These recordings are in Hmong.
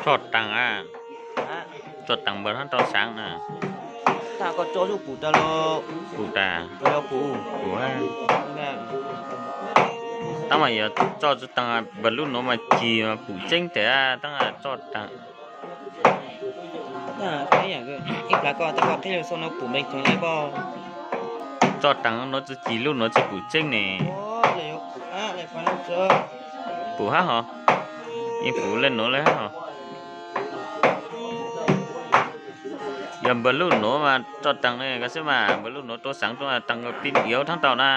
Tso taag a, tso taag npawg hab rau saav na. Pum tas, pum tas. Tab mas yog tso tsi taag npawg lub nuav mas cig mas pum tseeb tes tab tso taag. Tso taag nuav tsi cig lub nuav tsi pum tseeb ne. Pum hab hos, yeej pum le nuav le hab hos. Yog npawg lub nuav mas tso taag le ko xwb mas, npawg lub nuav rau saav rau taag pib iav thaab tau na.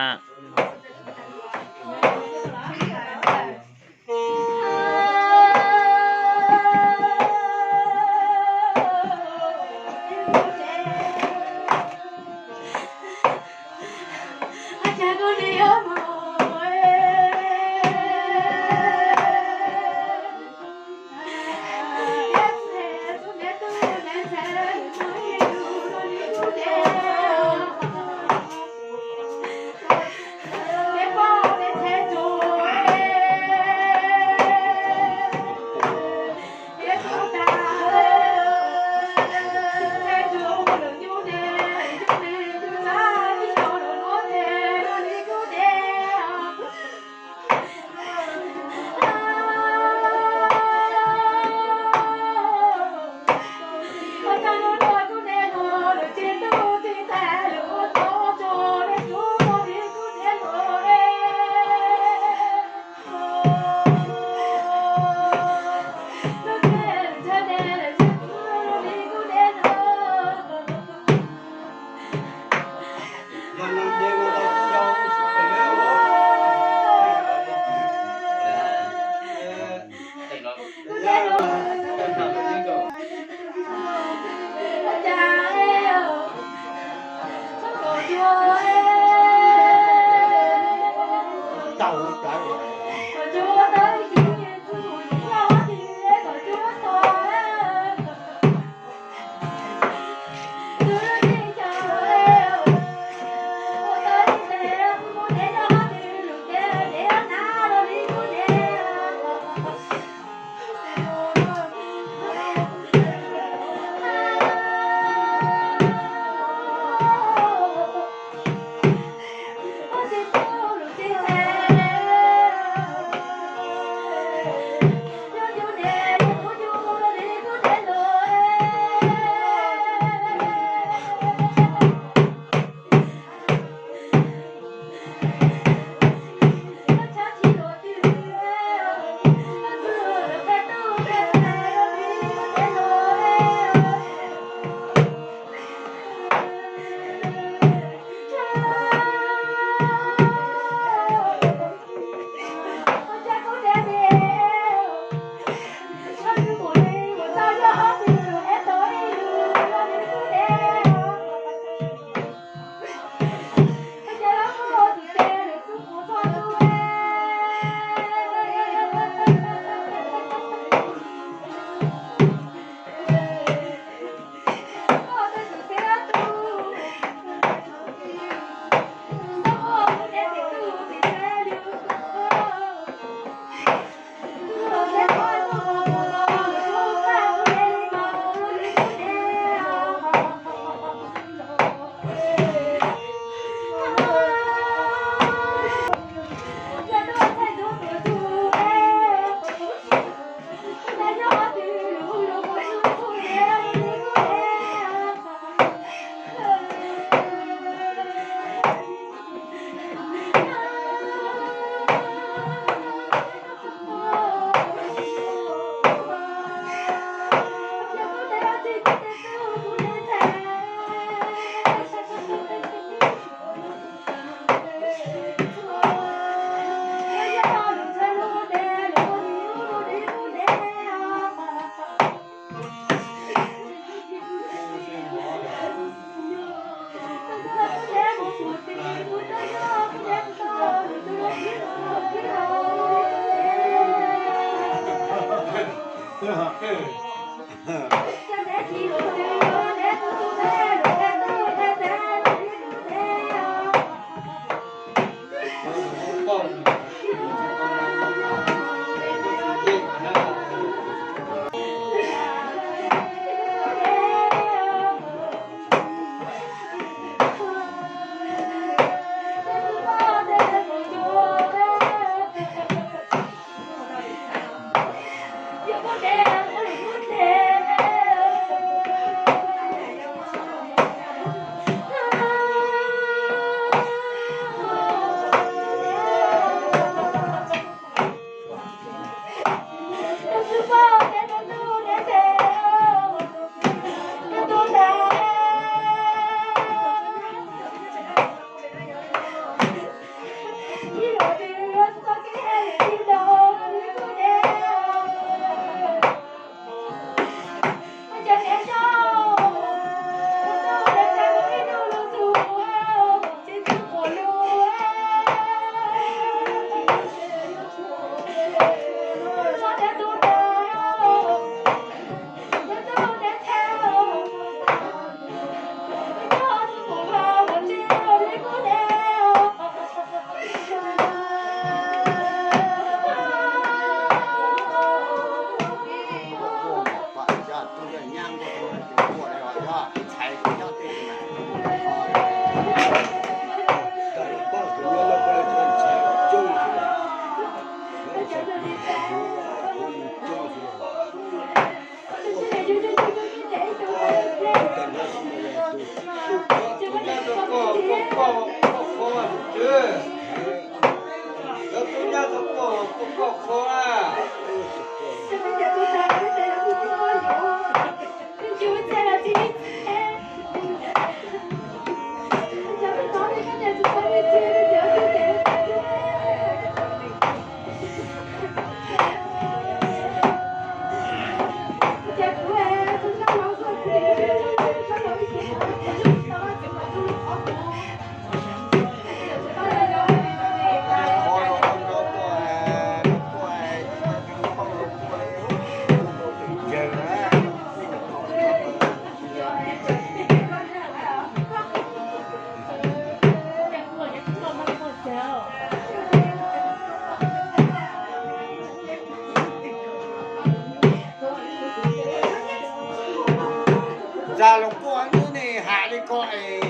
Ntxa los quaj hnub ne has li ko es,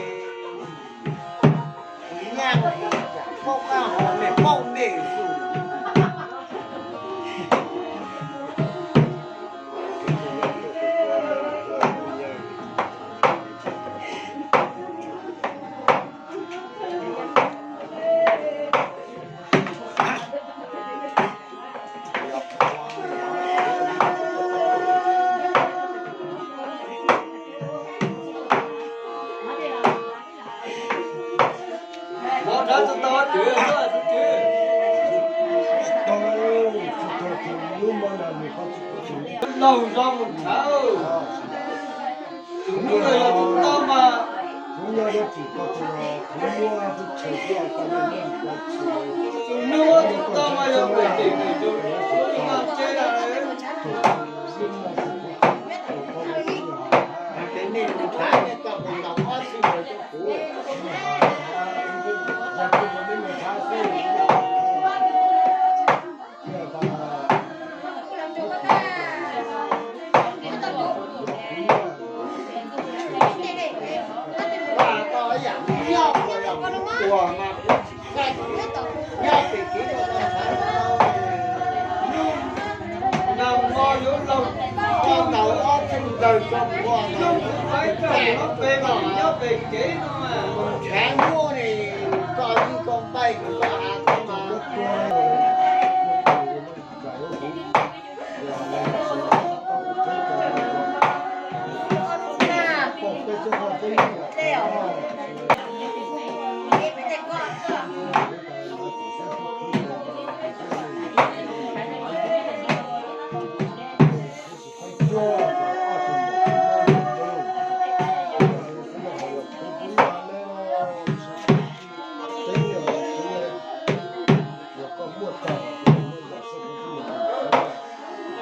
kuv nyaj paub qab hov ne paub ntej xwb. Laug zoo mus ntshav. Tus nus no yog tus toj mas. Tus nus tus toj mas yog pem ces nws tus nus mas tse da. Ces nej tus ntshav nej tau mus ntaus ob txij ntawd rau kuv. Nag hmo yuav laug tau ntawm ob txij ntawd tso, nag hmo yuav laug tau ntawm ob txij ntawd tso, nyob pem los nyob pem kev no mas. Tshav muaj ne, koj yeej koj npaij koj av koj mas.